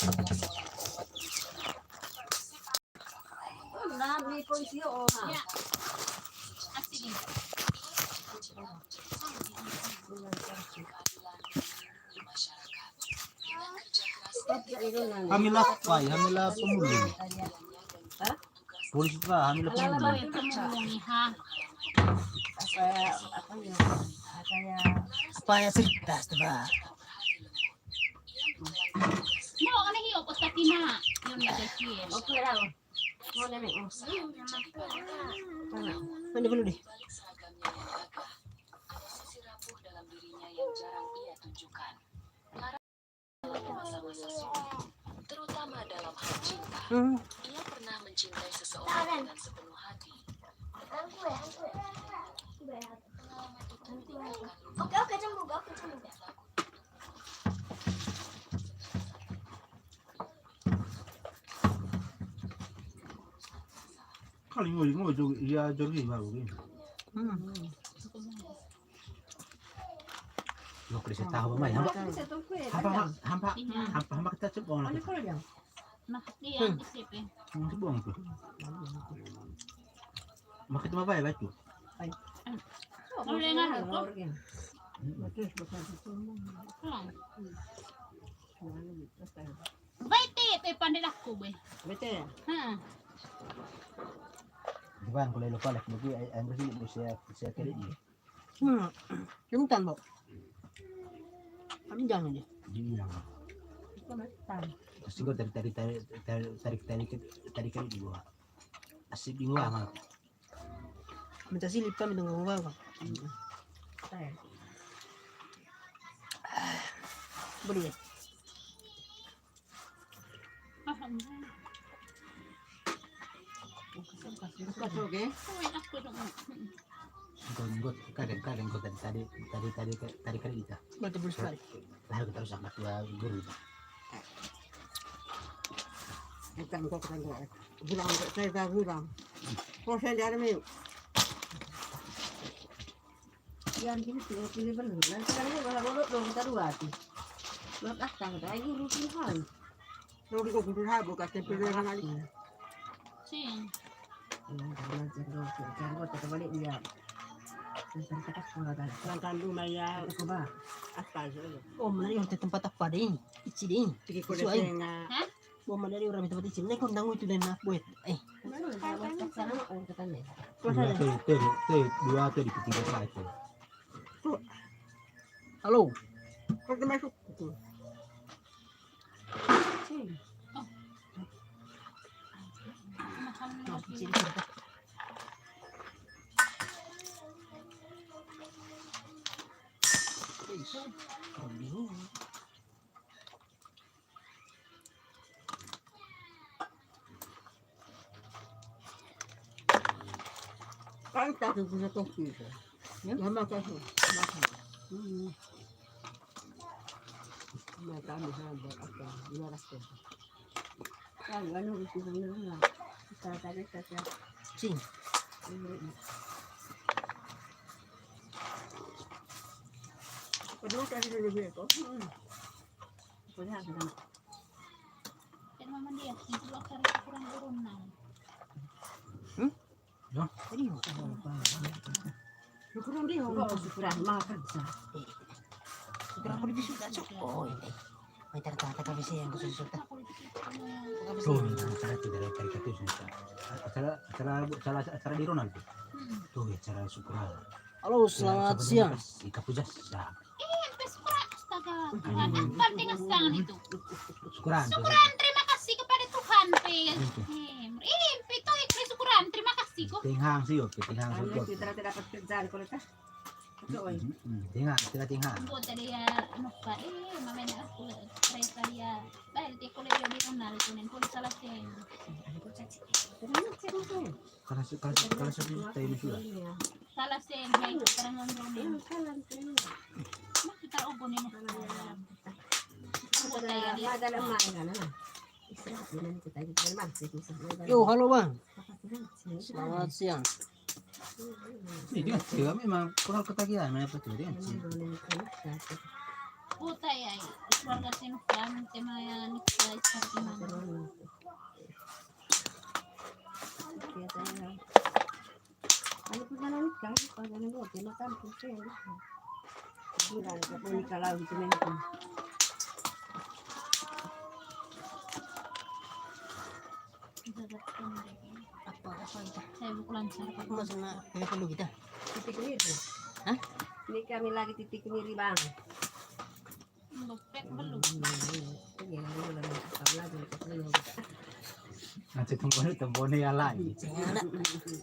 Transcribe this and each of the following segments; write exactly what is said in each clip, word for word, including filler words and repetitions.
Kami lah, Pak, kami lah pemulung. Hah? Polisi, Pak, kami lah pemulung. Apa ya, apa ya, apa ya? Apa ya cerita, coba? Mau aneh yuk, kota Tina. Yang ada sih. Oke lah. Mana dulu deh. Terutama dalam hal cinta. Hmm. Ia pernah mencintai seseorang dengan sepenuh hati. Oke, oke, cemburu, oke, cemburu. Kali ngoi, ngoi, jog-, iya, jogi, baru gini. Hmm. Lo kerja tahu, Mai. Hampa, hampa, hampa, hampa, hampa kita cebong lah. Nah, iya, hmm. Cebong tuh. Makin cuma apa ya, batu? Kalau dengar aku. Hmm. Bete, pe pandai aku, be. Bete ya? Heeh. Diban, kalau lupa lah, mungkin ai, ai, mesti usia, usia kali ini. Hmm. Cinta, Mbak. Kami jangan aja. Iya. Itu metan. Terus juga tarik, tarik, tarik, tarik, tarik, tarik, tarik, tarik di bawah. Asik di bawah, Mak. Minta silip kami tunggu bawah, Mak. Hmm. Boleh ya? Kasih, oke. Engkau, engkau, kadang, kadang kau tadi, tadi, tadi, tadi, tadi kali kita. Betul, betul sekali. Lalu kita harus angkat dua guru itu. Bukan, bukan, bukan, bukan. Bilang, saya dah bilang. Kau saya di army. Yan, kini tuh, pilih bener. Nanti kan ini malah ngolot dong, kita dua tuh. Buat akang, kita aja rutin hal. Rutin kok, rutin hal, bukan tempe doang kali. Sing. Iya, karena jenggot, jenggot, kita balik dia. Nanti kita sekolah kan. Orang kandung, Maya. Kita coba. Astaga. Oh, menarik, tempat apa deh ini? Ici deh ini. Tiga kulit. Hah? Bo madari orang minta mati cim, lekor dangu itu dan nak buat. Eh. Dua tuh, tuh, tuh, dua tuh di ketiga itu. Halo. Kau masuk. Kan tak bisa kopi itu. Ya? Mama kasih. Makan. Hmm. Makan di sana buat apa? Lima ratus. Kan, kan, harus di sana lah. Kita tadi kata. Sing. Iya. Kedua kali dulu dia kok. Hmm. Kan mama dia, itu akan kurang turun nang. Hmm? Ya. Tadi mau. Syukuran dia, oh, syukuran, makan, sa. Syukuran aku lebih suka, Cok. Oh, ini. Mai, tara, tara, tara, bisa yang khusus, Cok. Tuh, ini acara tidak ada cari kata susah. Acara, acara, acara, acara di Ronald tuh. Hmm. Tuh, ya, acara syukuran. Halo, selamat siang. Ika pujas, sa. Eh, sampai syukuran, astaga. Tuhan, Tuhan dengan tangan itu. Syukuran, syukuran, terima kasih kepada Tuhan, pe. Iya, tuh. Eh, eh, pe, itu, itu syukuran, terima kasih, kok. Tinghang sih, yo, tinghang sih, yo. Kita tidak dapat kerjaan, kalau tak. Hmm, tinghang, kita tinghang. Buat tadi ya, anu, Pak, eh, mamanya aku, kereta ya. Bah, di kuliah di Ronald, kunen, kuliah salah sih. Kalau se-, kalau se-, kalau se-, kalau se-, tayo na sila. Salah sih, may karangan Ronald. Mas, kita ubo ni, Mas. Buat tadi ya, dia. Yo, halo, Bang. Selamat siang. Ini dia, dia memang kurang ketagihan, mana betul dia. Puta ya, keluarga Sinfan, tema yang nikah, Apa, apa itu? Saya buku lancar. Apa maksudnya? Ini perlu kita. Titik ini tuh. Hah? Ini kami lagi titik ini, Bang. Dompet belum. Iya, belum, belum. Apa lagi? Belum. Nanti tunggu, tunggu nih ya, lagi.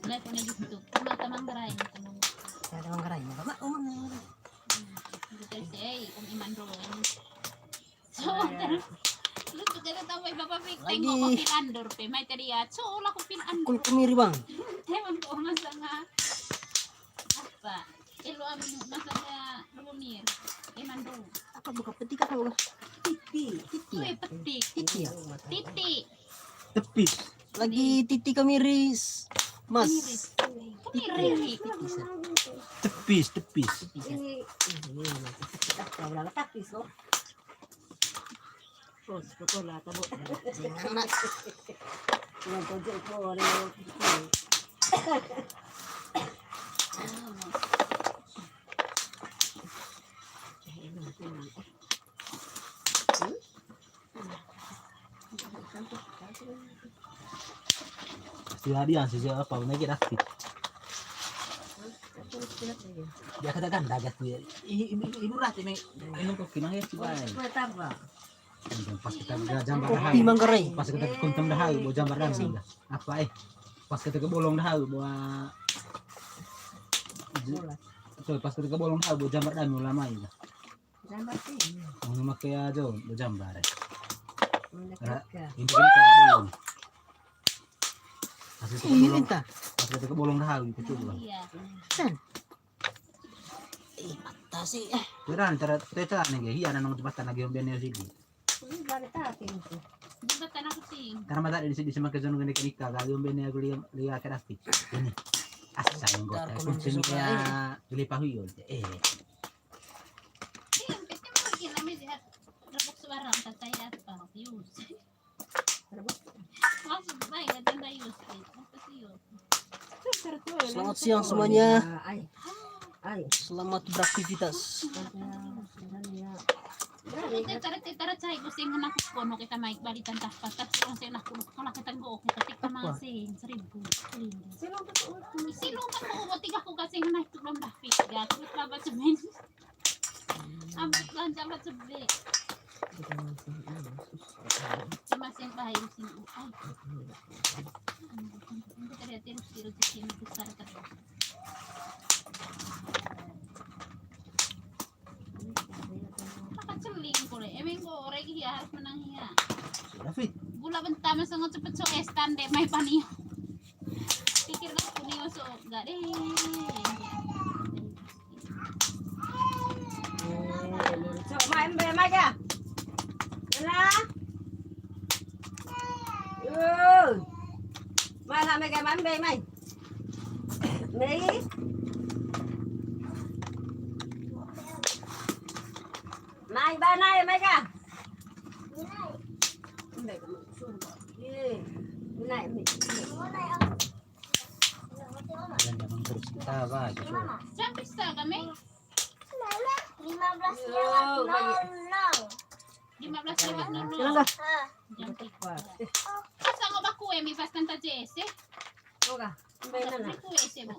Live di YouTube. Mata Manggarai, teman. Ada Manggarai, Mak. Mak, Om. Bukan sih, Om Iman doang. So, terus lu tuh kata tahu, eh, Bapak Fik, lagi. Tengok Bapak Filandor, pe, mai tadi ya. So, lah aku Filandor. Kun kemiri, Bang. Teman kok masalah apa? Eh, lu am-, masalah lu mir. Eh, mandu. Apa buka peti, apa buka? Titi. Titi. Weh, ya? Peti. Titi ya? Titi. Tepis. Lagi titi kemiris. Mas. Kemiri. Kemiri. Tepis, tepis. Ini, ini, ini, kita udah letak, Pis, loh. Terus, betul lah, tahu. Jangan, Mas. Yang kerja itu orang yang Pasti hadiah sih, siapa lagi dah. Dia kata kan dagat dia. Ih, ibu, ibu rati me, minum kopi mang ya, coba. Kue tambah. Pas kita ke jambar dah. Kopi Manggarai. Pas kita kuntum dah, bawa jambar dah. Apa, eh? Pas kita ke bolong dah, bawa. Betul, pas kita ke bolong dah, bawa jambar dah, mulai main dah. Jambar sih. Mau make aja, mau jambar. Ini kan cara bolong. Pas kita ke bolong, pas kita ke bolong dah, gitu tuh. Iya. Ih, mata sih. Kira cara teta nih, iya, ada nong jembatan lagi, Om Bene sih. Ini balik tapi itu. Jembatan aku sih. Karena mata di sini sama ke zona gini kenika, kali, Om Bene aku lihat, lihat ke dapet. Ini. Asa yang gua kunci ya, beli pahuyol. Eh. Selamat siang semuanya. Selamat beraktivitas. Tetara, tetara cai ku sing kena ku kono kita mai bali tantah patat, sing sing aku kalau kita go kita tik sama sing seribu. Sing tak mau tiga ku kasih kena itu belum dah fit ya, terus laba cemen. Ambek lancar lah cebek. Kita masih, ah, susah. Kita masih bahaya sini. Ai. Kita lihat terus rezeki ini besar terus. Makan celing kole. Emang goreng ya harus menang ya. Sudah, Fit. Gula bentar masa ngecep-cepet so es tan deh, mai panio. Pikir lah, aku ni masuk enggak deh. Cok, mai embe, mai ga? Mana? Yo. Mai lah, mai ga, mai embe, mai. Mai. Mai, ba, nai, mai ga? Embe, sumpah. Ye. Nai, mai. Dan memang terus kita, ba, gitu. Jam bisa kami? Lima belas lewat nol nol. Lima belas lewat nol nol. Jam tiga. Pas sama baku emi pas tanta J S, eh? Oga, beli kue sih, Bu.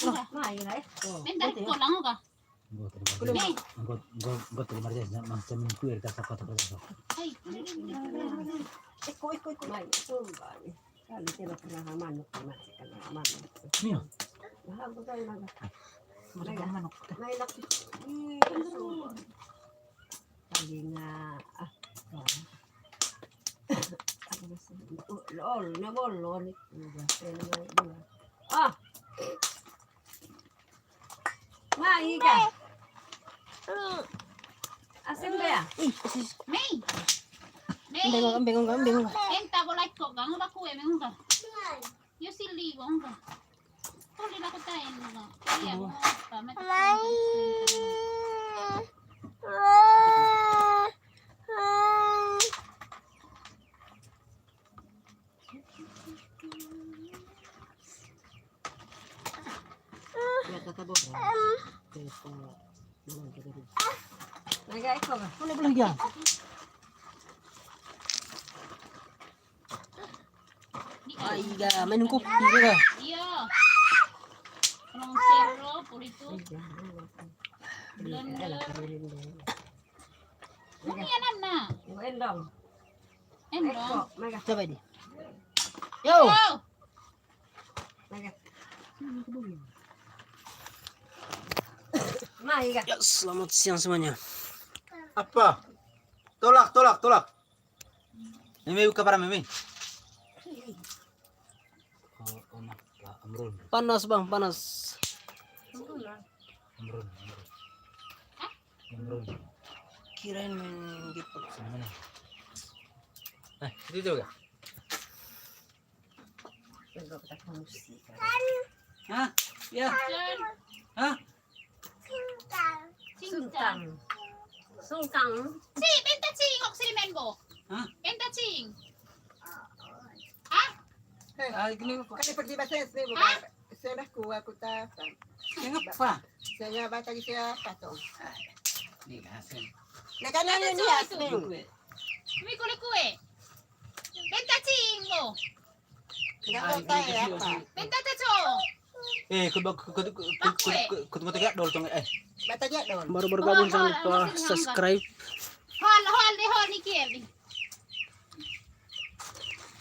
Oga. Mai lah, eh. Bentar, pulang, oga. Nih. Gue terima kasih, Mas, cemen kue, kita sapa tuh, kita sapa. Hai. Iko, iko, iko. Mai, coba nih. Kami tidak pernah manuk, masih kena manuk. Iya. Wah, aku tahu manuk. Masih kena manuk. Mai laki. Ih, sumpah. Lagi nggak, ah, oh. Apa sih? Oh, lol, nggak bolon itu. Udah, saya nggak dua. Ah. Mai ga? Asing ba ya? Ih, asis. Mei. Mei. Embeng, embeng, embeng, embeng. Enta boleh kok, gang udah kue mengga. Yo sili, bang, ga. Kau di laku tain, ga. Iya, bang. Mai. Mana boleh dia? Ai, ga, minum kopi ga. Iya. Nong sero, pulih tuh. Blender. Ini anak, nak. Endong. Endong. Coba ini. Yo. Yo. Ya, selamat siang semuanya. Apa? Tolak, tolak, tolak. Mimi, buka para Mimi. Oh, oh, nah, Pak Amrul. Panas, Bang, panas. Amrul, Amrul. Amrul. Kirain main gitu. Sini mana? Eh, itu juga. Hah? Ya. Hah? Sungkang. Sungkang. Si, benta cing, kok sini main bo? Hah? Benta cing. Hah? Eh, ah, gini kok. Kali pergi bahasa S D, bukan? Hah? Saya dah kuat, aku tak. Saya ngapa? Saya baca di siapa tuh? Ini hasil. Nah, kan ini hasil. Kue. Ini kue, kue. Benta cing bo. Nggak mau tahu ya, apa? Benta taco. Eh, kudu, kudu, kudu, kudu, kudu, kudu, kudu, kudu, dol tong, eh. Bata aja dol. Baru bergabung, jangan lupa subscribe. Hol, hol deh, hol, Nikel.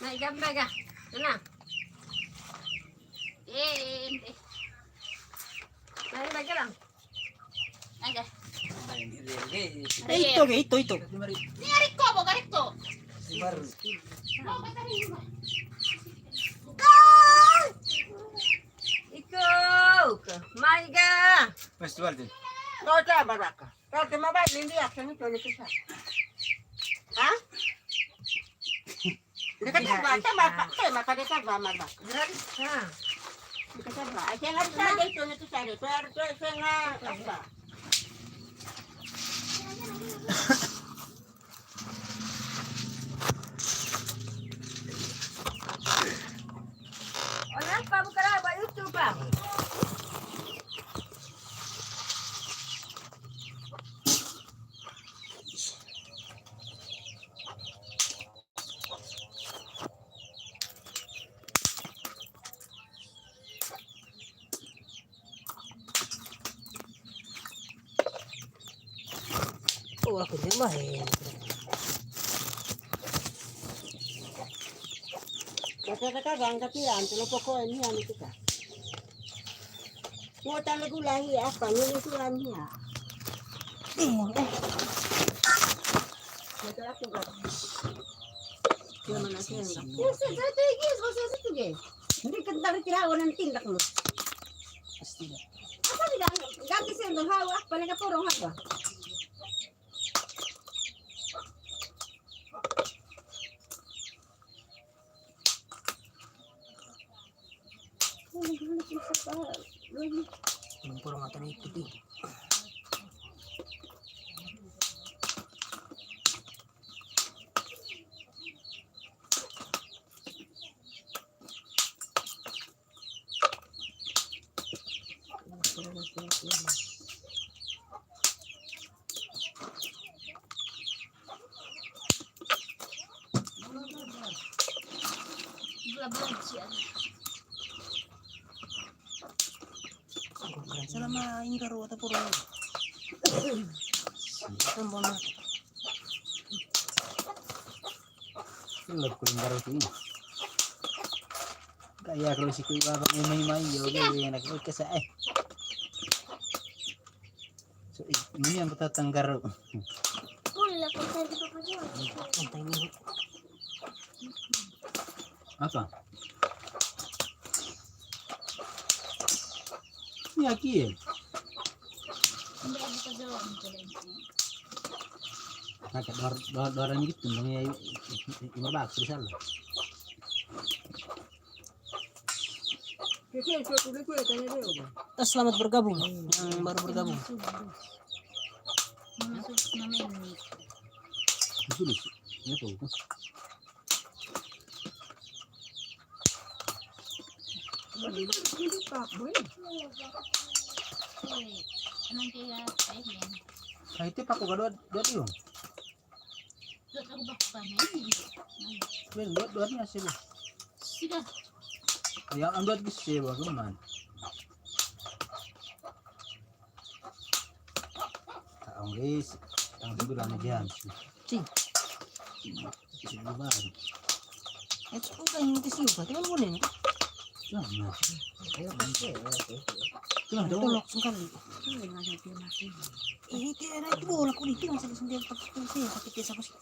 Nah, gambar ga? Nah. Eh, eh. Nah, ini bagi lang. Aja. Eh, ito, ito, ito. Ni arik ko, bo, arik ko. Bo, kata ni, bo. Iko, iko. Mai ga. Festival din. Kau tak apa, Raka? Kau tak mau balik, ini action itu, ini susah. Hah? Dekat sebelah, sama apa? Eh, maka dekat sama apa? Gratis, ha. Dekat sebelah. Aja nggak bisa, ada itu, itu saja. Itu harus, itu, itu, nggak apa. Orang apa bukan apa YouTube, Bang? Oh, aku nyaman. Kata-kata bang, tapi ya, antu lo pokok ini, anu, kita. Mau tanda gula hi apa? Ini tuh, anu, ya. Bingung deh. Mau tanda gula. Dia mana sih yang nggak? Ya, saya, saya tuh, guys, mau saya situ, guys. Ini kentang kira orang tindak, lu. Pasti dah. Apa tidak? Ganti saya untuk hawa, apa nih, kaporong apa? Lumpur mata itu, Pi. Selama ingkar wata pura. Tambah mati. Lep kuling baru tuh. Kayak kalau si kuih apa, mai, mai, yo, oke, enak, oke, sa-, eh. So, i-, ini yang kita tanggar. Boleh, aku cari apa aja? Apa? Ini aki ya? Nggak, bukan jawab, bukan. Kagak dor-, dor-, dorangnya gitu, dong ya, i-, i-, i-, i-, bagus, salah. Eh, selamat bergabung yang baru bergabung. Itu lucu. Ini apa, bukan? Anong kaya, ay, yan. Ay, ito, paku ka dua, dua tiung. Dua, aku bak-, bak-, ini. Well, dua, dua niya sila. Sila. Ay, ang dua kasi sila, kuman. Taong guys, tang sebelah na diyan. Cing. Sebelah. Eh, cuma kayak gitu sih, Pak. Cuman boleh nih. Nah, nah. Ayo, kasih, ayo, kasih. Nah, ada tolok sekali. Ini tiada itu bola kulit itu masih sendiri pakai sih, pakai tes apa sih?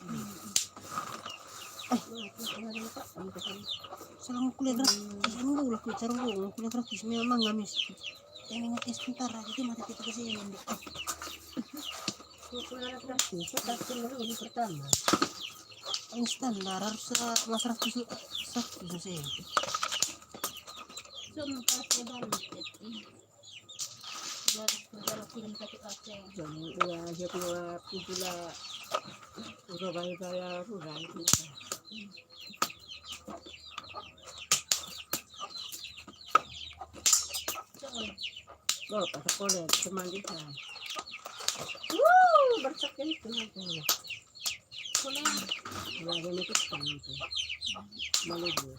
Eh. Salah ngukuliah gratis, anu lah, kuliah cara ngukuliah gratis, memang ngamis. Yang ingat ya sebentar, jadi mata kita ke sini, ambil. Ngukuliah gratis, ya, tapi dulu ini pertama. Ini standar, harus, eh, mas seratus, seratus sih. Semua kasih balik, ya. Jam dua, jam dua, pukul tujuh lah. Udah bayar, bayar, udah itu. Oh, pas sekolah, teman kita. Wuh, bercak itu, itu. Sekolah. Sekolah, ini tuh, itu. Malu, Bu.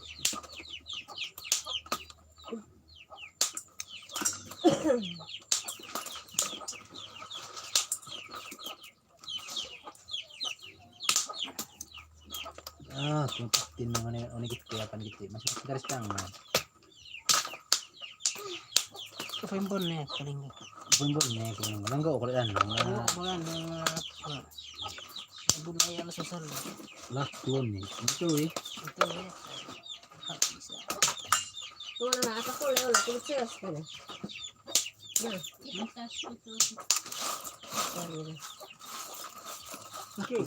Ah, tempat tin yang one, one gitu, apa gitu, masih garis tangan. Ke Pembon nih, paling. Pembon nih, paling. Enggak, kalau dan, enggak. Oh, kalau dan, enggak. Budaya lu sosial. Lah, tuh nih, betul ya. Betul ya. Tuh, nah, apa kok lewat, tuh, serius, kan? Nah. Oke.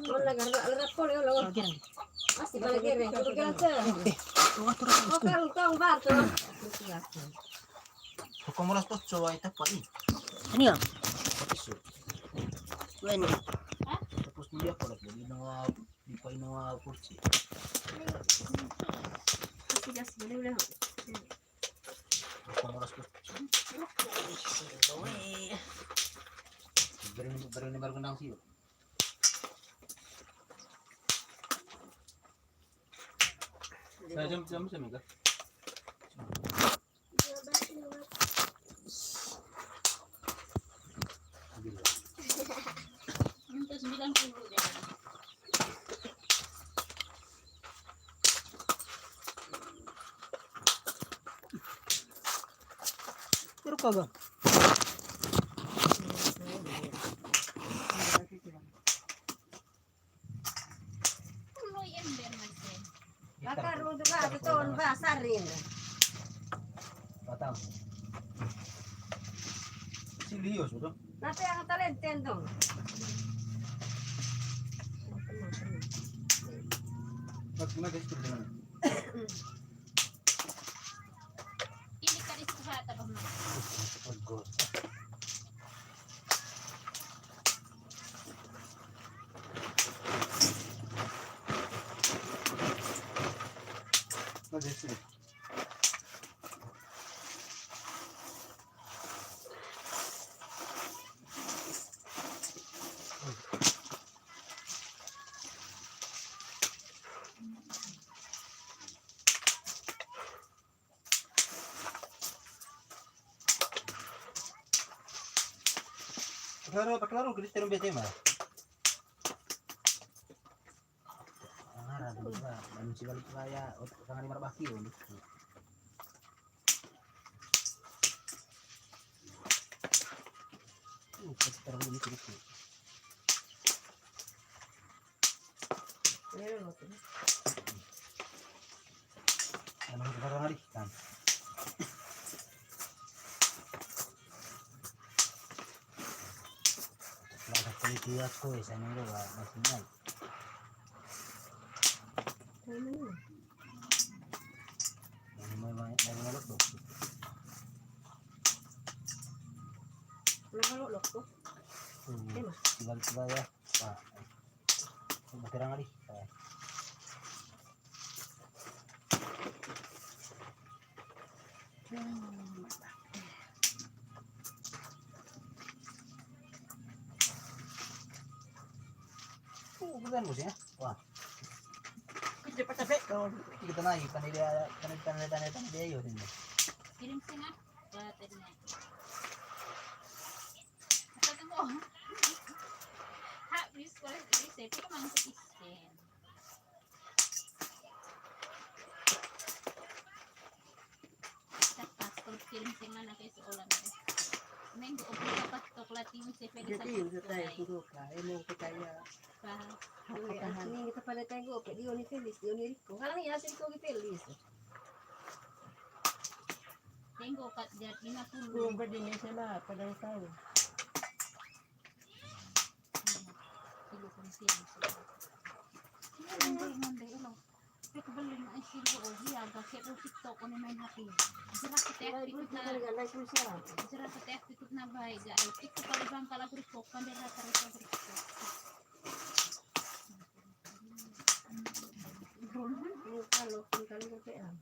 Wala, garap, garap, pole, wala. Lagi, lagi. Pasti balik kiri. Kudu ganteng. Eh, eh, lu atur, atur. Oh, kalau tahu, batu. Pokok molas tuh, coba itu apa, ih? Ini ya? Apa sih? Wen. Hah? Terus dia kalau jadi nawa, di pain nawa kursi. Pasti gas boleh, udah. Pokok molas tuh. Baru, baru ini baru kenal sih, yuk. Nah, jam, jam, jam, enggak? Minta sembilan puluh deh. Terus kagak? Bakar untuk apa, betul, basarin. Batang. Silius, betul. Nanti yang talent tendong. Mas, gimana, guys, gimana? Ini tadi suka apa, Mas? Bagus. Paklaro, paklaro, Kristen B T mah. Ngara tuh, Pak. Dan si balik raya, otak tangan lima baki, oh, gitu. Uh, sekitar ini, gitu. Emang barang hari kan. Lah, aku itu aku, ya, sana itu, Pak, masih naik. Ini mau, mau, mau, mau, mau. Nah, kalau lo tuh. Hmm. Iya, Mas. Tiba-tiba ya. Wah. Berterang kali. Wah. Oh, bukan bos ya. Wah. Kerja pas capek dong. Kita naik, pandai dia, pandai, pandai, pandai, pandai dia, yo, sini. Kirim sini. Wah, tadi naik. Apa tuh, Mo? Habis, kalau ini saya tuh emang seisen. Pas kalau kirim sing mana ke sekolah ni. Minggu opo dapat coklat ini saya pilih. Jadi, satu udah tahu, kudu ka, ini kita ya. Paham. Ini kita pada tengok, oke, dia ni Felis, dia ni Riko. Kalau ni hasil kau Felis. Tengok kat jat lima puluh. Belum pada ni saya lah, pada tahu. Iya, iya, iya. Iya, iya, iya. Iya, iya, iya. Iya, iya, iya. Iya, agak kayak lu TikTok, one main H P. Jerak ke teh, ikut na. Jerak ke teh, ikut na baik, gak ada TikTok, kalau bang, kalau TikTok, kan dia rata-rata TikTok. Kalau, kalau, kalau, kalau,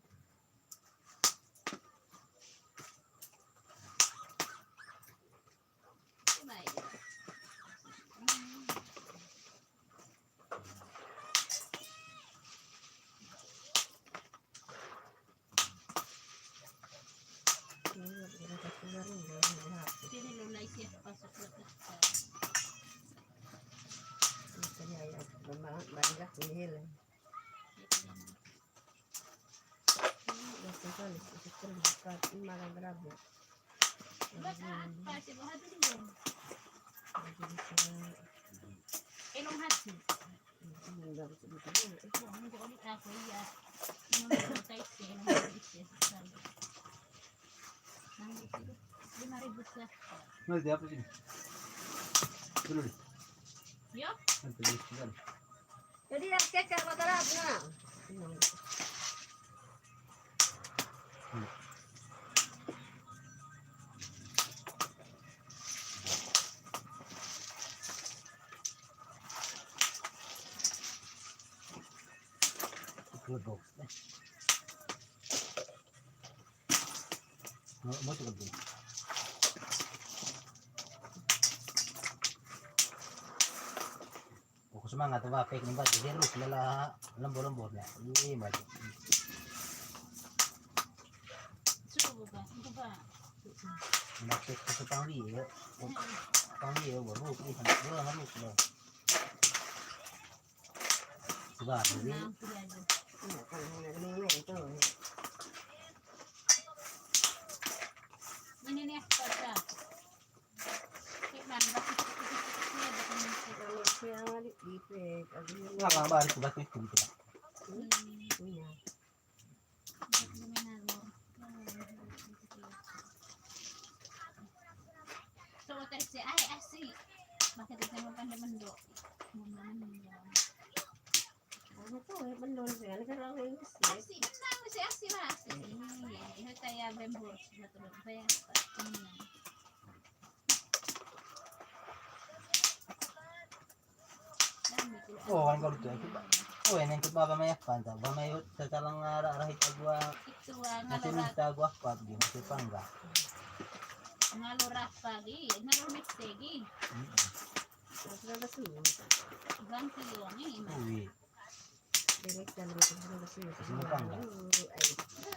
Ini apa sih, Bu? Hati dulu. Enam hati. Enggak, betul-betul. Itu enggak, enggak, aku, iya. Enam hati, enam hati. Nah, itu lima ribu sih. Nah, siapa sih? Dulu deh. Yo. Nanti dulu, sebentar. Jadi ya, keke mata rap, nah. Good box. Mau, mau cukup dulu. Pokok semangat, apa, pek ni, Mbak, jadi terus lala lembur-lembur ya. Iya, Mbak. Suruh, Mbak, itu, Mbak. Mbak, pek ke pangli ya. Pangli ya, baru, iya, baru, baru, baru. Coba, jadi. Nah, sudah aja. Iya, kalau mau main-main tuh. Ini nih, Pak. Nggak apa-apa, harus buat itu kita. Iya. Coba tes ya, ai, asi. Pakai kita makan demen, Dok. Mama mendok. Ano to, eh, bendol siya. Ano ka lang yung siya? Asi, bendang siya, asi lah, asi. Iya, iya, kaya bembur, sudah terus, kaya, hmm. Oh, kan kalau itu, itu, Pak. Oh, yang ikut Baba Maya, Pak, entah. Baba Maya, sekarang arah, arah itu gua. Itu, ah, masih ngalor minta gua, Pak, gitu, masih apa enggak? Ngalor apa, Gi? Ngalor mix, Gi? Mm-mm. Ganti, Gi, ini, Mas. Wih. Ini kan, Mas, ini kan, Mas. Ini kan, Mas.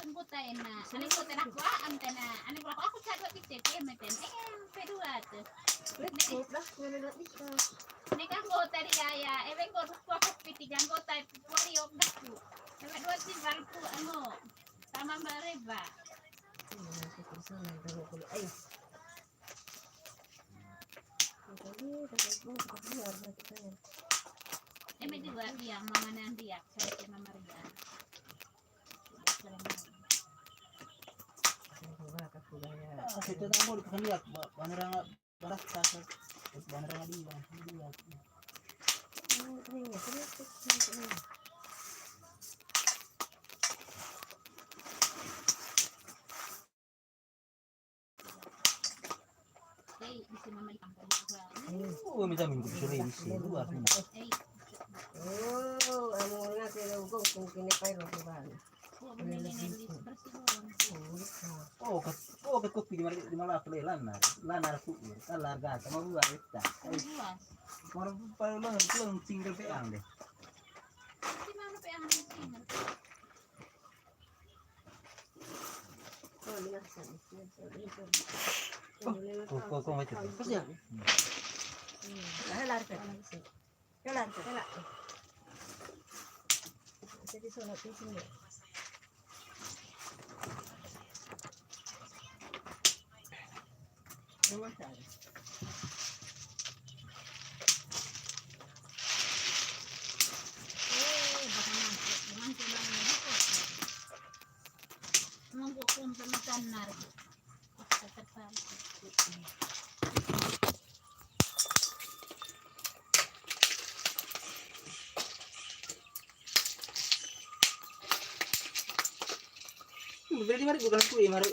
Anggota enak. Anggota enak, Pak, antena. Anggota aku cari waktu C P M, M P M. Eh, P dua tuh. Betul, lah, mana nak nikah? Ini kan anggota dia, ya. Eh, anggota aku, P tiga anggota, P dua, aku. Sama dua sih, baru aku, anu. Sama Mbak Reva. Iya, aku terus, Mbak Reva. Eh. Eme dua dia, mama nan dia, saya ke mama dia. Kita tak mau dikasih lihat, Pak. Panorama, panorama di, Pak. Oh, minta minggu sore bisa luar nih. Oh, anu, nanti lo gong, mungkin ini pakai lo, Bang. Oh, ke, oh, ke kopi di mana, di mana aku lelan nah. Lanar aku, kalar gak sama gua, kita. Orang paling, paling single peang deh. Oh, kok, kok, kok, kok. Terus ya? Hmm. Nah, lari ke. Jalan, jalan. Jadi sholat di sini. Rumah saya. Eh, bahkan masuk, dengan pulang ini kok. Emang kok pun pemetan nar. Beli mari bukan kue mari.